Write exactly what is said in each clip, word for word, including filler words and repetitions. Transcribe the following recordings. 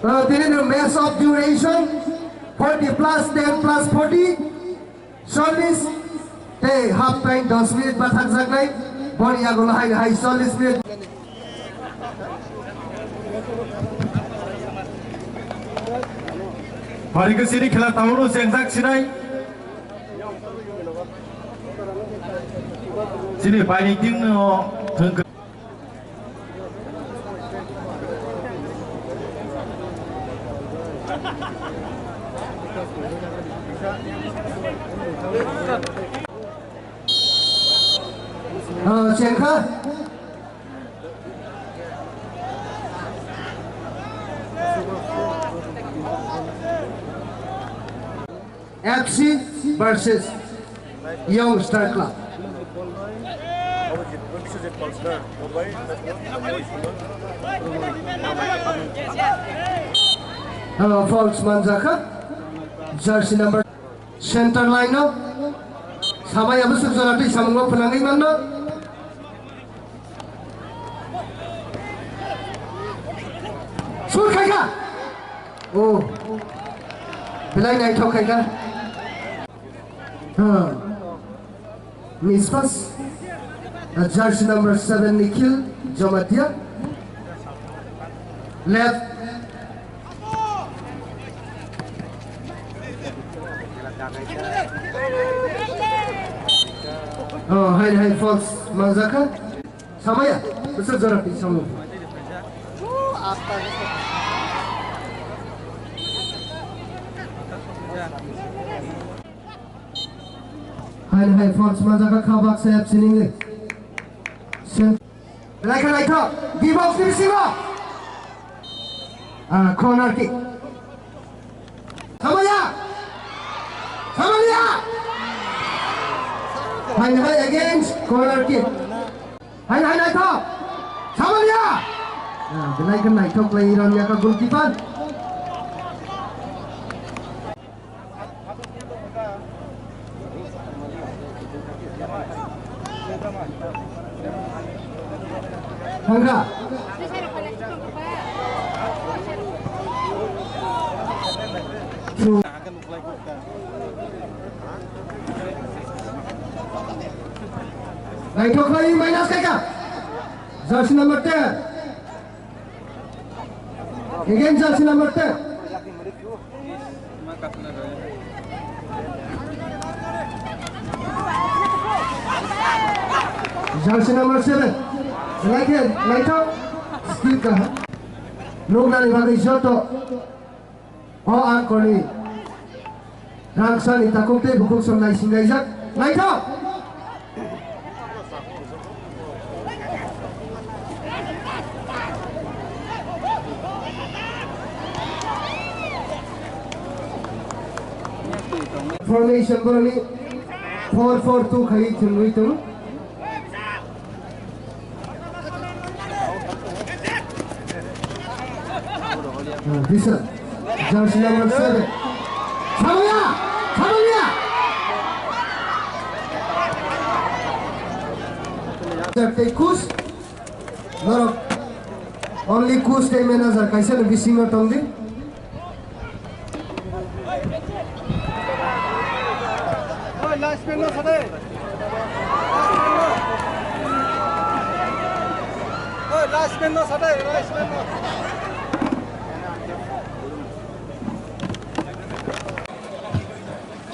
Uh, tini no match of duration forty plus ten plus forty, chollish tei half time dos minute bathakjaknai, boni yagulo hai hai chollish minute. Pari ke sini khela tahu no sengjak sinai. Sini paini ting no thengke. Ah, Chengkha. F C versus Young Star Club. Uh, fouls manjakha. Jersey number center line no. Samaya bwswk jora twi samungo phwnangwi manno. Sur khaikha. Oh. Belai naithok khaikha. Ha. Miss pass. Uh, jersey number seven Nikhil Jamatia. Left. Oh, hai hai fouls manjakha. Samaya, bwswk jora twi samu. Hai hai fouls manjakha kha baksa F C ni. Sen-, naikha naithok, D box ni bisingo. Ah, corner kick. Samaya! Samaya! Hai hai against corner kick. Hai hai naithok. Samaya! Ah, belai khe naithok lai ranya ka goalkeeper. Thangkha. Naithok khlai minus khaikha. Jersey number ten. Again, jersey number ten. Jersey number seven. Like, like, skip ka. Nuknani bagwi joto. O angkorni rangsani takhuk tei bukhuk som naising naijak. Naithok! Formation boroni four four two khai thwngwi tongo. Bisa. Jersey number seven. Samuya! Samuya! Tei kus. Norok. Only kus tei manager kaisa ni bisingo tongdi. Oi, last man no sade. Oi, last man no sade, last man no.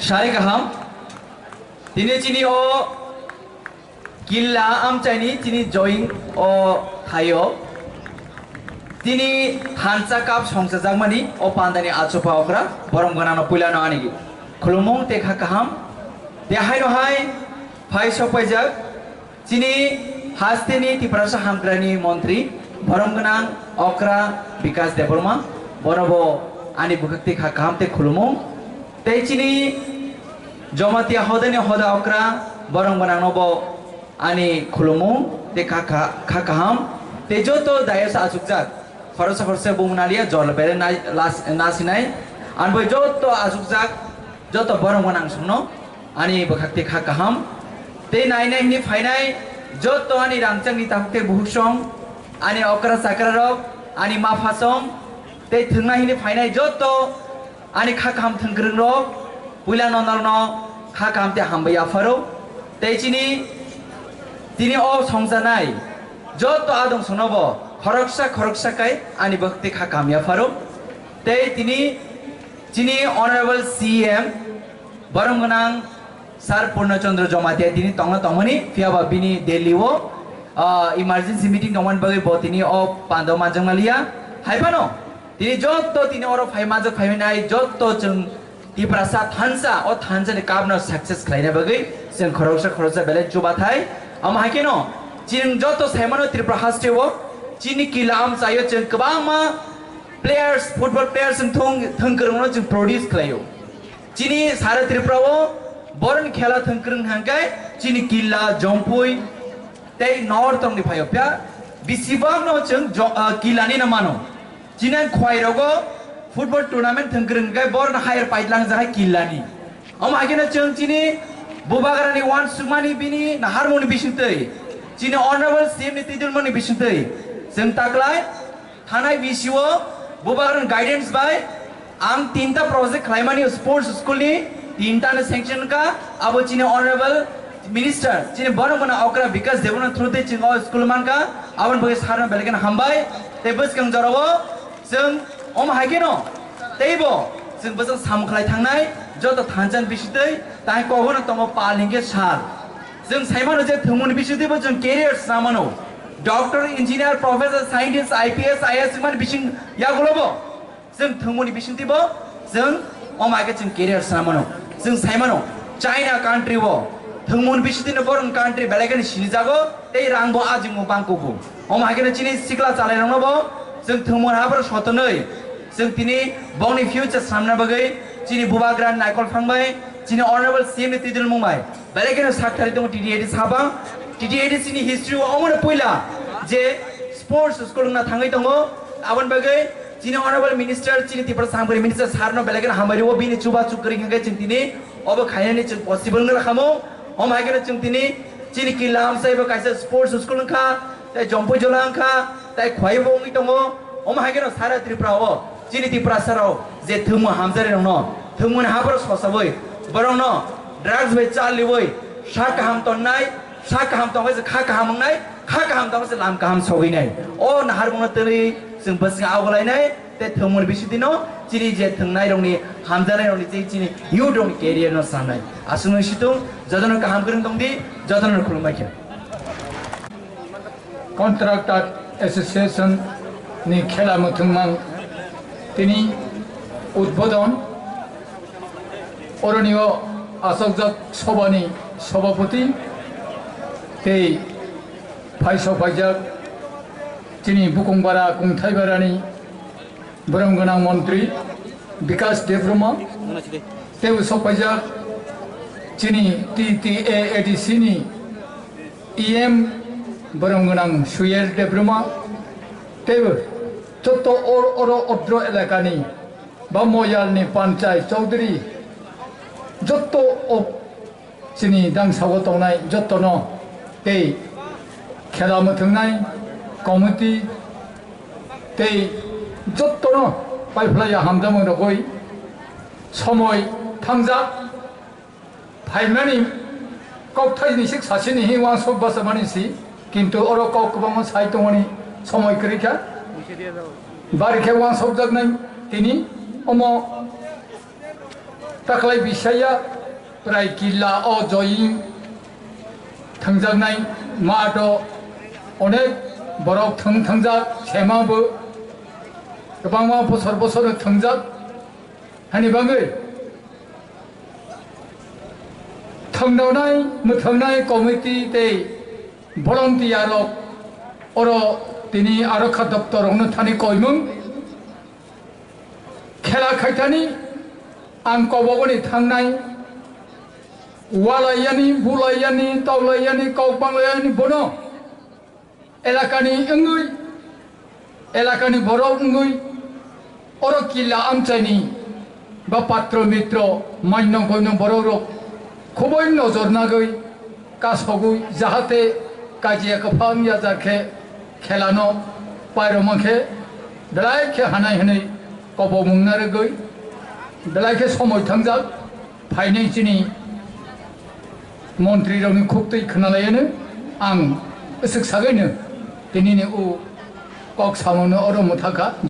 Sari kaham. Tini chini o Killa amchaini chini join o thaio. Tini thansa cup songchajakmani o pandani achupa okra borom gwnangno puilano ani khulumung tei kha kaham. Tei haino hai phai sokpaijak chini hasteni Tiprasa Hamkrani montri borom gwnang okra Bikas Debbarma, bonobo ani bwkhak tei kha kaham tei khulumung. Tei chini Jamatia hodani hoda okra borong gwnangno bo ani khulumung tei kha, kha, kha kaham tei joto dayos achukjak khoroksa khoroksa bumung naliya jol bere nai, las, nasinai. Ani bai joto achukjak joto borong gwnang songno Ani bwkhak tei kha kaham. Tei nainai hwnwi phainai jotto ani rangchakni takhuk tei bukhuk song, ani okra chakra rok, ani ma phasong, tei thwngnai hwnwi phainai jotto ani kha kaham thwngkwrwng rok, puila no norokno kha kaham tei hambai yapharo. Tei chini, tini o songjanai jotto adong sonobo khoroksa khoroksa kai ani bwkhak tei kha kaham yapharo. Tei tini chini Honorable C M, borom gwnang Sir Purno Chandra Jamatia tini tongna tongmani, phiyaba bini Delhi o, ah, emergency meeting tongmani bagwi bo tini o pando manjakma liya. Hai phano tini jotto tini oro phai manjak phai nai jotto chwng Tiprasa thansa, o thansa ni cup no success khlaina bagwi chwng khoroksa khoroksa belai chubathai. Omo hai kheno chwng jotto saimano Tripura haste o chini kila amchaio chwng kwbangma players, football players wng thung, thwngkwrwngno chwng produce khlaio. Chini sara Tripura o boroni khela thwngkwrwng hwnkhe chini Killa, Jompui tei North tongni phaio. Phiya bisibakno chwng jo-, ah, Killani no mano. Chini ang khwai rogo football tournament thwngkwrwng hwnkhe borno higher paitlang jahai Killani. Omo hai kheno chwng chini Bubagrani uansukmani bini naharmungni bisingtwi, chini Honorable C M ni twijlmani bisingtwi chwng taklai thanai B C O Bubagrani guidance bai ang tinta project khlaimani sports school ni tinta ni sanction ka, abo chini Honorable Minister chini bono bono okra Bikash Debbarma through tei chwng o school mankha, aboni bagwi sarno belai kheno hambai. Tei bwskang jorao chwng omo hai kheno teibo chwng bwswk samung khlai thangnai joto thansa ni bisingtwi tai kogono tongo pal hinkhe sal. Chwng saimano je thwngmungni bisingtwibo chwng career swnamano. Doctor, engineer, professor, scientist, I P S, I A S wngmani bising yagulobo chwng thwngmungni bisingtwibo chwng omo hai khe chwng career swnamano. Chwng saimano China country o thwngmungni bisingtwino borokni country belai kheno sinijago tei rangbo ajingmo bangkugo. Omo hai kheno chini sikla chalairoknobo chwng thwngmung hapharo sotonwi chwng tini bongni future samna bagwi chini Bubagra naikol phang bai, chini Honorable C M ni twijlmung bai belai kheno sak thari tongo T T A D C habang. T T A D C ni history o omono puila je sports school wngna thangwi tongo. Aboni bagwi chini Honorable Minister, chini Tiprasa Hamkrai Minister sir no belai kheno hambai rwo, bini chuba chuk kwrwi hwnkhe chwng tini obo khainani chwng possible wngna khamu. Omo hai kheno chwng tini chini Killa amchai bo kaisa sports school wngkha, tei Jompui Jola wngkha, tei khwai bo wngwi tongo. Omo hai kheno sara Tripura o chini Tiprasa rok je thwngmung hamjari rokno thwngmungni hapharo sosawi borokno drugs bai chaliwi sa kaham tonnai, sa kaham tongwi se kha kaham wngnai, kha kaham tongwi se lam kaham sogwinai. O naharmungno twnwi chwng bwswk agolainai. Tei thwngmungni bisingtwino chini je thwngnairokni, hamjaknairokni tei chini youth rokni career no sanai. Aswkno situng, jotono kaham kwrwng tongdi, jotono khulumbai khe. Contractor Association ni khela mwthwngmang tini udbodon, oronio asokjak sobani sobapoti tei phaisok phaijak chini Bukungbara Kungthaibarani borom gwnang montri Bikash Debbarma, tei bo sok paijak chini T T A A D C ni E M borom gwnang Suyel Debbarma, tei bo joto or-, oro Odro elakani ba Moyalni Panchai Chaudhary, joto o chini dangsago tongnai jotono tei khela mwthwngnai committee tei jotono paiphlaiya hamjakmung rogwi somoi thangjak. Phaimani kokthaini sik sasini hi uansuk bachamani si, kintu oro kok kwbangma sai tongmani somoi kwrwi kha. Bari khe uansukjaknai tini omo taklai bisaya prai killa o joying thangjaknai mato onek borok thang thangjak sema bo kwbangma bosor bosor thangjak hani bagwi thangdawnai mwthangnai committee tei volunteer rok oro tini arokha doptor rokno thani koimung khela khaithani ang kobogoni thangnai walaiyani bulaiyani tawlaiyani kok banglaiyani bono elakani wngwi elakani borok wngwi oro killa amchaini ba patro mitro mainno goino borok rok Khoboi nojor nagwi kasogwi jahate kajia kwphang yajar khe khelano pairoma khe belai khe hanai hwnwi kobomung narwgwi belai khe somoi thangjak phainai chini montrirokni khuktwi khwnalaiyano ang swk sagwino tinini o kok samono oro mwthakha.